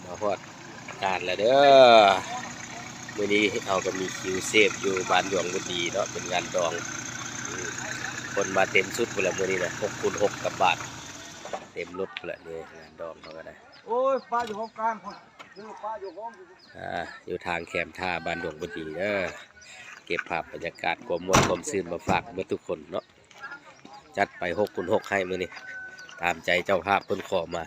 ມາຮອດງານແລ້ວເດີ. ມື້ນີ້ເຮົາກໍມີຄິວເຊບຢູ່ບ້ານດວງບຸດດີເນາະ ເປັນງານດອງ. ອືມ ຄົນມາເຕັມສຸດພຸ້ນແຫຼະມື້ນີ້ນະ ຫົກຄູນຫົກກັບບ້ານ ເຕັມລົດພຸ້ນແຫຼະ. ນີ້ງານດອງເຮົາກໍໄດ້ ໂອ້ຍ ປ້າຢູ່ຫ້ອງກາງພຸ້ນ ຢູ່ປ້າຢູ່ຫ້ອງ ອ່າ ຢູ່ທາງແຄມທ່າບ້ານດວງບຸດດີເດີ. ເກັບພາບບັນຍາກາດຄວາມມ່ວນຄວາມຊື່ນມາຝາກເບິດທຸກຄົນເນາະ. ຈັດໄປຫົກຄູນຫົກໃຫ້ມື້ນີ້ ຕາມໃຈເຈົ້າພາບເພິ່ນຂໍມາ.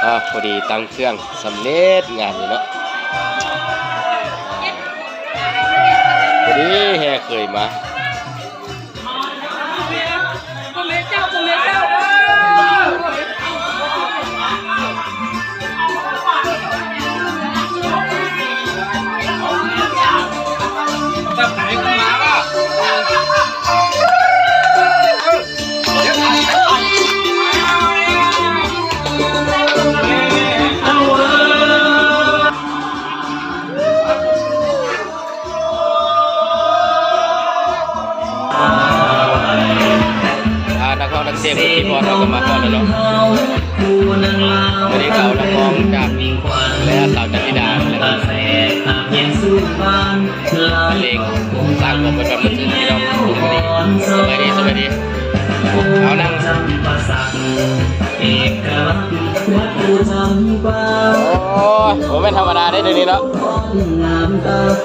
ອາ ພໍດີຕັ້ງເຄື່ອງສຳເລັດງານນີ້ເນາະ. ພໍດີແຫ່ເຄີຍມາ. ອ່າ ນັກຮ້ອງນັກສຽງ ພິທີກອນເຮົາກໍມາຮອດແລ້ວເນາະ. ມື້ນີ້ກໍເອົານັກຮ້ອງຈາກແມ່ສາວຈັນທິດາ ບັນເລງສ້າງຄວາມມ່ວນຊື່ນໃຫ້ພີ່ນ້ອງທຸກຄົນ. ສະບາຍດີ ສະບາຍດີ ເອົານັ່ງ. ໂອ້ຍ ບໍ່ແມ່ນທຳມະດາເດ້ດຽວນີ້ເນາະ.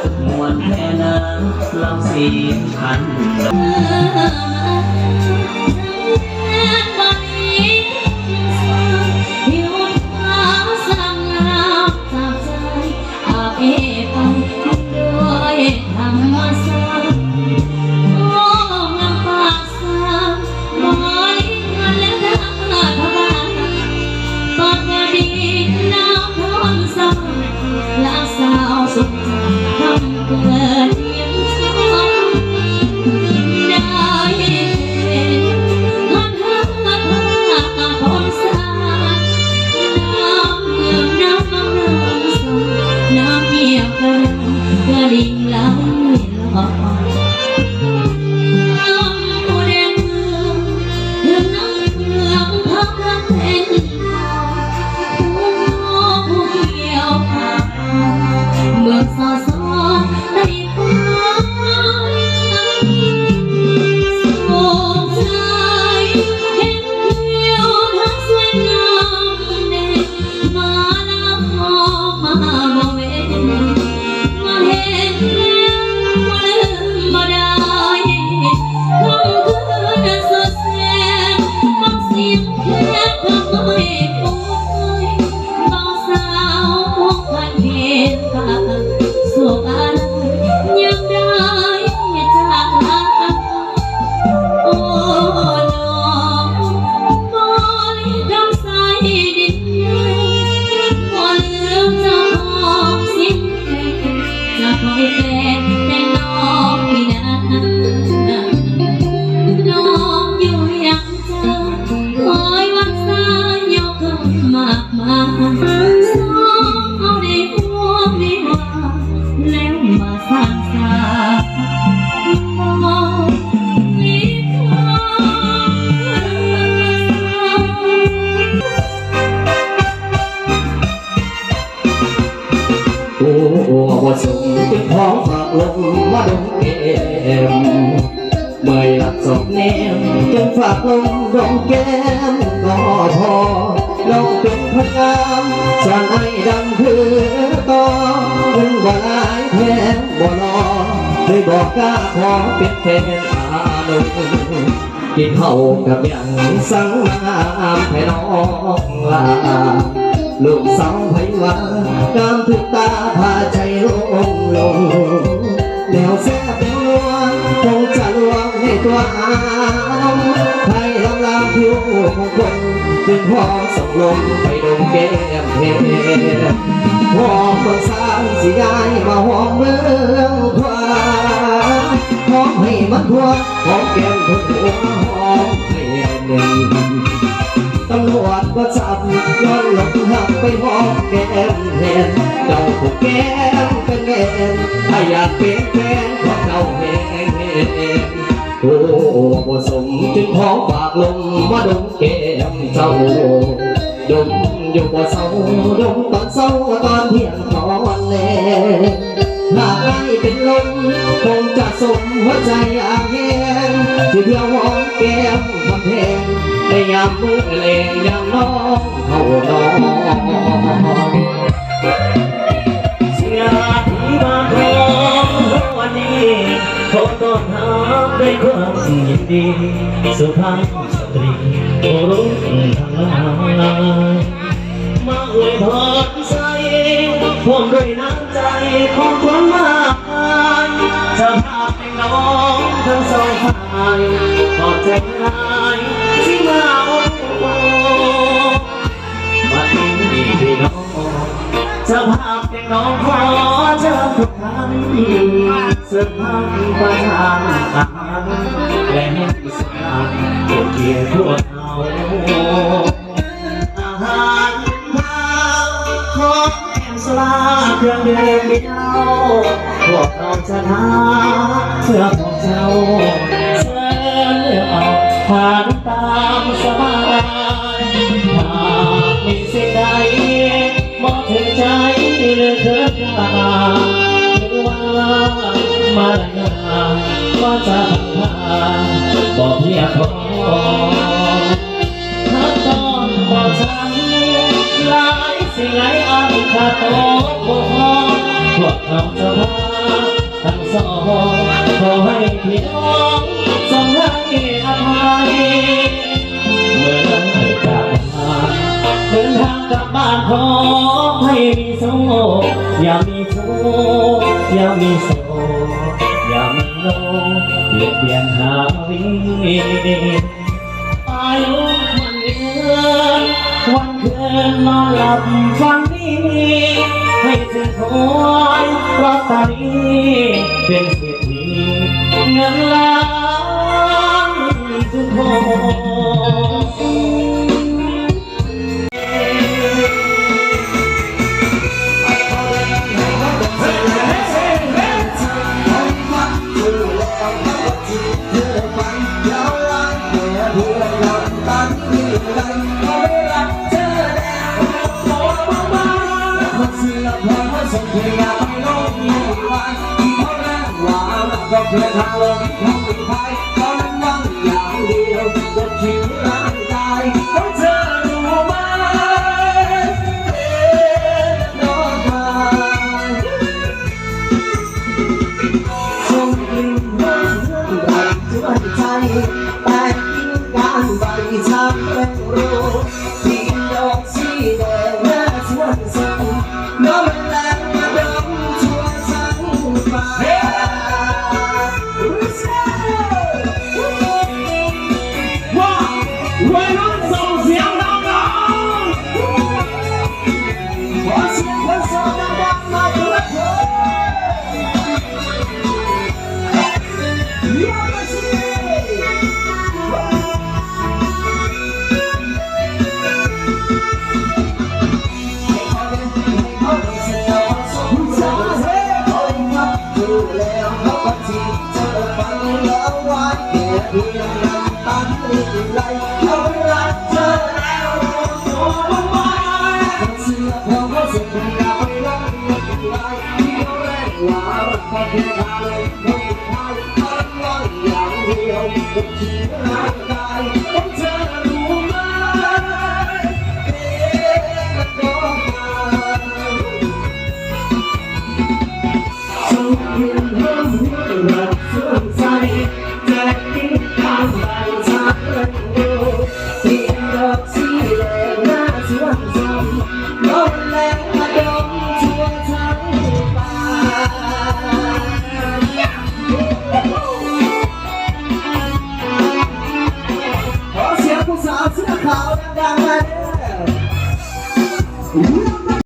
ກິນເຂົ້າກັບຫຍັງສັງນ້ຳແທ້ນ້ອງຫຼ້າ ລູກສາວໃຜວ່າງາມຖືກຕາພາໃຈຫຼົງ ແນວແຊບແນວນົວຄົງຈະລວງໃຫ້ຕົວອາມ ໃຜລຳລາມຜິວຂອງຄົນ ຈຶ່ງພໍສົ່ງລົມໄປດົມແກ້ມແຮມ ຫອມເມືອງຊານ ຊິຍ້າຍມາຫອມເມືອງຂວາ ຫອມໃຫ້ມັນທົ່ວ ຫອມແກ້ມເພິ່ນຫົວ ຫອມໃຫ້ແໜ້ນ ຕຳຫຼວດບໍ່ຈັບ ຍ້ອນຫຼົງຮັກໄປຫອມແກ້ມແທນ ເຈົ້າຜູ້ແກ້ມເປັນແມ່ນ ອ້າຍຢາກເປັນແຟນຂອງເຈົ້າແຮງໆ. ຜູ້ບໍ່ສົມຈຶ່ງຂໍຝາກລົມມາດົມແກ້ມເຈົ້າ ດົມຢູ່ບໍ່ເຊົາ ດົມຕອນເຊົ້າຕອນທ່ຽງຕອນແລງ ຫາກອ້າຍເປັນລົມ ຄົງຈະສົມຫົວໃຈອ້າຍແຮງ ຊິດຽວຫອມແກ້ມກຳແພງ ໃນຍາມມື້ແລງຍາມນ້ອງເຮົານອນ. ເສຍທີບ້ານທອງເຮົາອັນນີ້ ຂໍຕ້ອນຮັບດ້ວຍຄວາມຍິນດີ ສຸພາບສະຕຣີຜູ້ລຸງທັງຫຼາຍ ມາອວຍພອນໃສ່ ພ້ອມດ້ວຍນ້ຳໃຈຂອງຄົນມາກມາຍ ເຈົ້າພາບແຕ່ງນ້ອງທັງສອງຝ່າຍ ຂອບໃຈຫຼາຍທີ່ມາອົບໂອ້ ບັດນີ້ພີ່ນ້ອງ ເຈົ້າພາບແຕ່ງນ້ອງ ຂໍເຊີນທຸກທ່ານ ເຊີນທ່ານປະທານອາຫານ ແລະ ແຮງສະຖານ ເປັນກຽດພວກເຮົາ ອາຫານເປັນພາ ຂອງແກ້ມສຸລາ ເຄື່ອງດື່ມເຫຼົ້າ ພວກເຮົາຈະຫາເພື່ອພວກເຈົ້າ ເຊີນເລືອກເອົາ ທານຕາມສະບາຍ ຫາກມີສິ່ງໃດ ບໍ່ຖືກໃຈຫຼືເກີນຄ່າ ຫຼືວ່າມາລະຍາດ ກໍຈະພາ ບໍ່ພຽງພໍ ຖ້າຕ້ອງບໍ່ທັນ ຫຼາຍສິ່ງຫຼາຍອັນຂາດຕົກບົກຜ່ອງ ພວກເຮົາຈະພາ ທັງສອງ ຂໍໃຫ້ພີ່ນ້ອງຈົ່ງໃຫ້ອະໄພ ເມື່ອເລີກຈາກກັນ ເດີນທາງກັບບ້ານ ຂໍໃຫ້ມີໂຊກ ຢ່າມີທຸກ ຢ່າມີໂສກ ຢ່າມີໂລກ ບຽດບຽນຫາວິນ ອາຍຸໝັ້ນຍືນ ວັນຄືນນອນຫຼັບຝັນດີ ໃຫ້ເຖິງຄວາຍລອດຕາລີ ເປັນເສດຖີເງິນລ້ານທຸກຄົນ.